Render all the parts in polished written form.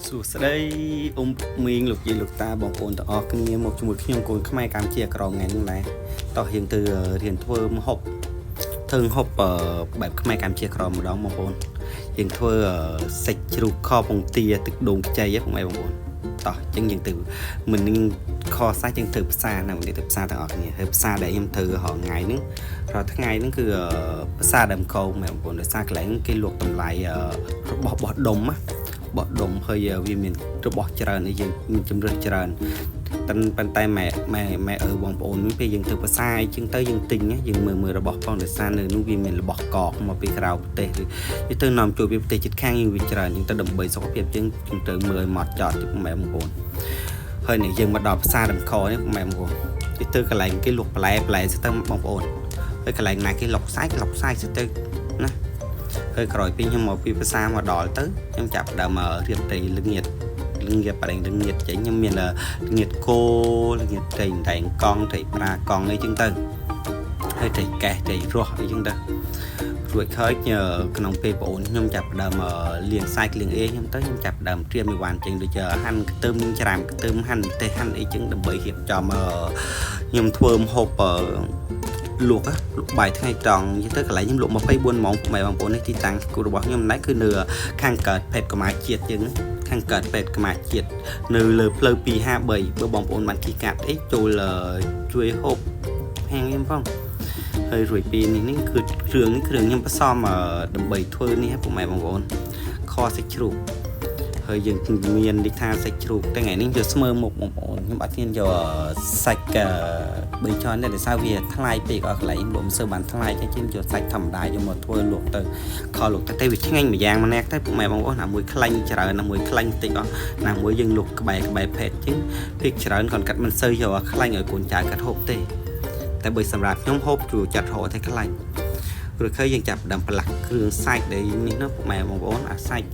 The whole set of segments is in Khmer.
សួស្តីអ៊ំមីងលោកយាយលោកតាបងប្អូនទាំងអស់គ្នាមកជាមួយខ្ញុំកូនខ្មែរកម្ពុជាក្រមថ្ងៃនេះដែរតោះយើងទៅរៀនធ្វើម្ហូបធ្វើម្ហូបបែបខ្មែរកម្ពុជាក្រមម្ដងបងប្អូនយើងធ្វើសាច់ជ្រូកខពងទាទឹកដូងខ្ចីហ៎ពុកម៉ែបងប្អូនតោះអញ្ចឹងយើងទៅមិននឹងខសាច់យើងទៅផ្សារណានេះទៅផ្សារទាំងអស់គ្នាហើយផ្សារដែលខ្ញុំធ្វើរាល់ថ្ងៃហ្នឹងរាល់ថ្ងៃហ្នឹងគឺផ្សារដើមកោម៉ែបងប្អូនដោយសារកន្លែងគេលក់តម្លៃរបស់បោះដុំណា បោះដុំហើយវាមានរបស់ច្រើនហើយយើងមានជំរើសច្រើនតែប៉ុន្តែម៉ែម៉ែម៉ែឪបងប្អូនវិញពេលយើងទៅផ្សាយជាងទៅយើងទិញណាយើងមើលមើលរបស់ផងដោយសារនៅនោះវាមានរបស់កកមកពីក្រៅប្រទេសឬវាទៅនាំចូលពីប្រទេសជិតខាងយើងវាច្រើនជាងទៅដើម្បីសុខភាពយើងយើងត្រូវមើលឲ្យម៉ត់ចត់ទីម៉ែបងប្អូនហើយនេះយើងមកដល់ផ្សារដើមកនេះម៉ែបងប្អូនគេទៅកន្លែងគេលក់បន្លែបន្លែស្ទើបងប្អូនហើយកន្លែងណាគេលក់សាច់លក់សាច់ស្ទើណា ហើយក្រោយពីខ្ញុំមកពីភាសាមកដល់ទៅខ្ញុំចាប់ផ្ដើមរៀបត្រីល្ងៀតល្ងៀតបរិញល្ងៀតចេញខ្ញុំមានល្ងៀតគោល្ងៀតត្រីដែងកង់ត្រីប្រាកង់អីចឹងទៅហើយត្រីកេះត្រីរស់អីចឹងទៅរួចហើយក្នុងពេលប្អូនខ្ញុំចាប់ផ្ដើមលាងសាច់លាងអីខ្ញុំទៅខ្ញុំចាប់ផ្ដើមត្រៀមអីវ៉ាន់ចេញដូចជាហាន់ខ្ទឹមច្រាមខ្ទឹមហាន់ម្ទេសហាន់អីចឹងដើម្បីរៀបចំខ្ញុំធ្វើម្ហូប លក់លក់បាយថ្ងៃត្រង់និយាយទៅកន្លែងខ្ញុំលក់24ម៉ោងពុកម៉ែបងប្អូននេះទីតាំងគូរបស់ខ្ញុំដែរគឺនៅខាងកើតពេទ្យកម្មាជាតិយើងខាងកើតពេទ្យកម្មាជាតិនៅលើផ្លូវ253បើបងប្អូនបានជិះកាត់អីចូលជួយហូបហាងខ្ញុំផងហើយរួចពីនេះនេះគឺគ្រឿងនេះគ្រឿងខ្ញុំផ្សំដើម្បីធ្វើនេះពុកម៉ែបងប្អូនខសាច់ជ្រូកហើយយើងមានដូចថាសាច់ជ្រូកតែថ្ងៃនេះយកស្មើមុខបងប្អូនខ្ញុំអត់ហ៊ានយកសាច់បីជាន់ទេដោយសារវាថ្លៃពេកអស់កន្លែងលក់មិនសូវបានថ្លៃចឹងជាងយកសាច់ធម្មតាយកមកធ្វើលក់ទៅខលក់ទៅតែវាឆ្ងាញ់មួយយ៉ាងម្នាក់ទៅពុកម៉ែបងប្អូនណាមួយខ្លាញ់ច្រើនណាមួយខ្លាញ់តិចអស់ណាមួយយើងលក់ក្បែរក្បែរភេទចឹងពេកច្រើនគាត់កាត់មិនសូវយកខ្លាញ់ឲ្យកូនចៅកាត់ហូបទេតែបើសម្រាប់ខ្ញុំហូបជួយចាត់រហតែខ្លាញ់ ព្រោះឃើញយើងចាប់ដើមប្រឡាក់គ្រឿងសាច់ដែលនេះណាពុកម៉ែបងប្អូនអាសាច់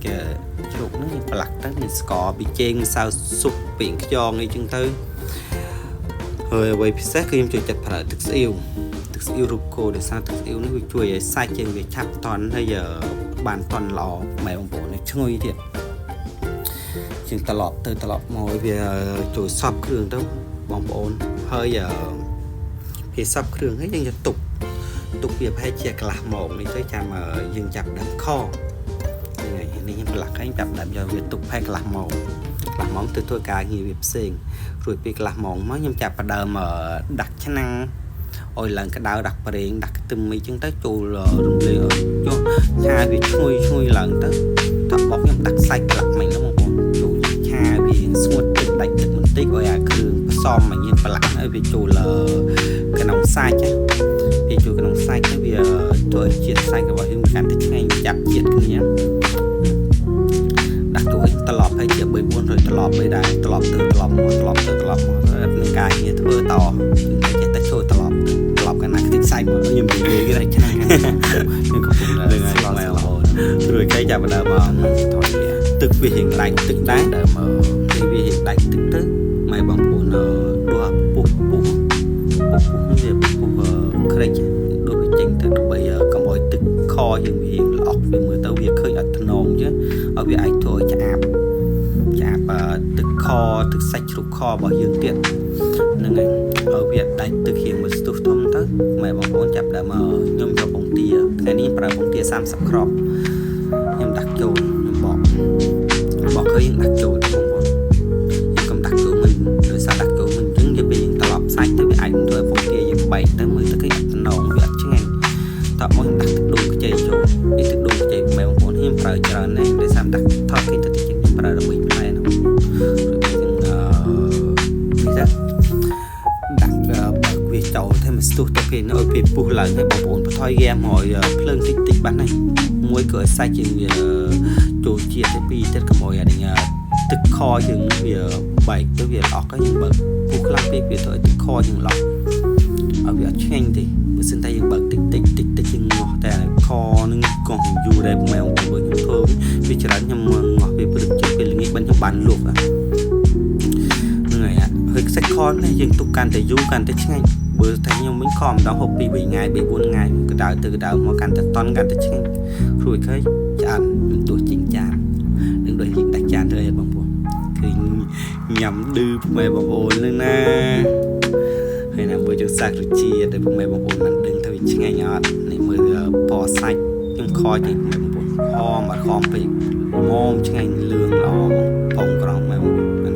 ជ្រូកហ្នឹងយើងប្រឡាក់ទៅមានស្ករប៊ីចេងម្សៅស៊ុបពីងខ្យងអីចឹងទៅហើយអ្វីពិសេសគឺខ្ញុំចូលចិត្តប្រើទឹកស្អ៊ីវទឹកស្អ៊ីវរូបគោដោយសារទឹកស្អ៊ីវនេះវាជួយឲ្យសាច់យើងវាឆាប់តន់ហើយបានតន់ល្អម៉ែបងប្អូននេះឈ្ងុយទៀតជាងត្រឡប់ទៅត្រឡប់មកឲ្យវាជួយសប់គ្រឿងទៅបងប្អូនហើយពេលសប់គ្រឿងហើយយើងจะទុក ទុកវាប្រហែលជាកន្លះម៉ោងនេះទៅចាំយើងចាប់ដើមខហ្នឹងហើយនេះខ្ញុំប្រឡាក់ហើយចាប់ដើមយកវាទុកប្រហែលកន្លះម៉ោងកន្លះម៉ោងទៅធ្វើការងារវាផ្សេងរួចពីកន្លះម៉ោងមកខ្ញុំចាប់ផ្ដើមដាក់ឆ្នាំងឲ្យឡើងក្តៅដាក់ប្រេងដាក់ខ្ទឹមអីចឹងទៅចូលរំលែកចុះឆាវាឈ្ងុយឈ្ងុយឡើងទៅតបបខ្ញុំដាក់សាច់ប្រឡាក់មិញហ្នឹងបងប្អូនចូលឆាវាស្ងួតទឹកដាច់ទឹកបន្តិចឲ្យអាគ្រឿងផ្សំមកញៀនប្រឡាក់ឲ្យវាចូលក្នុងសាច់ណា ពេលចូលក្នុងសាច់ទៅវាធ្វើឲ្យជាតិសាច់របស់យើងកាន់តែឆ្ងាញ់ចាប់ជាតិគ្នាដាក់ចូលត្រឡប់ហើយជា3 400ត្រឡប់អីដែរត្រឡប់ទៅត្រឡប់មកត្រឡប់ទៅត្រឡប់មកទៅនឹងការងារធ្វើតចេះតែចូលត្រឡប់ត្រឡប់កាលណាខ្ទេចសាច់មកខ្ញុំនិយាយគេថាឆ្នាំខ្ញុំកំពុងតែស្លស្លរួចគេចាប់ដើមមកថយវាទឹកវារៀងដាច់ទឹកដែរដើមពេលវារៀងដាច់ទឹកទៅម៉ែបងប្អូនដួសពុះពុះពុះពុះវាពុះក្រិចដួសវាចេញទៅដើម្បីកុំឲ្យទឹកខយើងវារៀងល្អក់វាមើលទៅវាឃើញអត់ថ្នងចឹងឲ្យវាអាចធ្វើឲ្យឆ្អាបឆ្អាបទឹកខទឹកសាច់ជ្រូកខរបស់យើងទៀតហ្នឹងហើយឲ្យវាដាច់ទឹករៀងមួយស្ទុះធំទៅម៉ែបងប្អូនចាប់ដើមខ្ញុំយកពងទាថ្ងៃនេះប្រើពងទា30គ្រាប់ខ្ញុំដាក់ចូលខ្ញុំបកបកឃើញយើងដាក់ចូលបងប្អូនយើងកុំដាក់ចូលមិនដោយសារដាក់ចូលមិនអញ្ចឹងយើងពេលយើងត្រឡប់សាច់ទៅវាអាចធ្វើឲ្យពងទាយើងបែកទៅមើលទៅឃើញអត់តំណងវាអត់ឆ្ងាញ់តោះមកខ្ញុំដាក់ទឹកដូងខ្ចីចូលនេះទឹកដូងខ្ចីម៉ែបងប្អូនខ្ញុំប្រើច្រើនណាស់ដោយសារដាក់ថតគេទៅតិចខ្ញុំប្រើ13ផ្លែហ្នឹងរួចយើងអឺនេះទៅដាក់បើកវាចូលតែមួយស្ទុះទៅពេលឲ្យពេលពុះឡើងឲ្យបងប្អូនបន្ថយហ្គាមឲ្យភ្លើងតិចតិចបានហើយមួយក៏ឲ្យសាច់យើងវាចូលជាតិទៅពីរទៀតកុំឲ្យអានេះទឹកខយើងវាបែកទៅវាល្អក់ហើយយើងបើកពុះខ្លាំងពេកវាធ្វើឲ្យទឹកខយើងល្អក់ឲ្យវាអត់ឆ្ងាញ់ទេបើសិនតែយើងបើកតិចតិចតិចតិចយើងងាស់តែខនឹងកោះយូរដែរម៉ែបងប្អូនខ្ញុំធ្វើវាច្រើនខ្ញុំងាស់ពេលព្រឹកជិះពេលល្ងាចបានខ្ញុំបានលក់ហ្នឹងហើយហើយខ្សាច់ខនេះយើងទុកកាន់តែយូរកាន់តែឆ្ងាញ់បើតែខ្ញុំវិញខម្ដងហូប2 3ថ្ងៃ3 4ថ្ងៃក្តៅទៅក្តៅមកកាន់តែតន់កាន់តែឆ្ងាញ់រួចឃើញឆ្អិនខ្ញុំទោះជីងចាននឹងដូចជីងដាច់ចានទៅអីបងប្អូន។ ញ៉ាំឌឺពុកម៉ែបងប្អូននឹងណាហើយណាមួយយើងសាករសជាតិឲ្យពុកម៉ែបងប្អូនបានដឹងថាវាឆ្ងាញ់អត់នេះមើលពណ៌សាច់ខ្ញុំខតិចពុកម៉ែបងប្អូនខំអត់ខំពេកល្មមឆ្ងាញ់លឿងល្អផងក្រងម៉ែបងប្អូន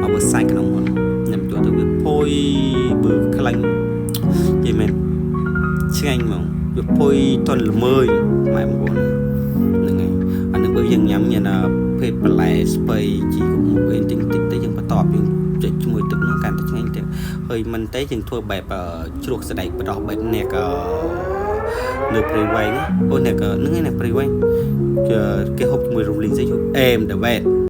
អត់បើសាច់ក្នុងមុនញ៉ាំចូលទៅវាផុយបើខ្លាញ់និយាយមែនឆ្ងាញ់ហ្មងវាផុយតន់ល្មើយម៉ែបងប្អូនហ្នឹងហើយអានឹងបើយើងញ៉ាំមានភេទបន្លែស្ពៃជីកមុខអីតិចតិចទៅយើងបន្តយើងចុចជាមួយទឹកហ្នឹងកាន់តែឆ្ងាញ់ទៀតហើយមិនទេយើងធ្វើបែបជ្រក់សណ្តែកបដោះបែបអ្នកនៅព្រៃវែងអូអ្នកហ្នឹងឯងអ្នកព្រៃវែងគេហូបជាមួយរំលីងស្អីអេមដវ៉េត។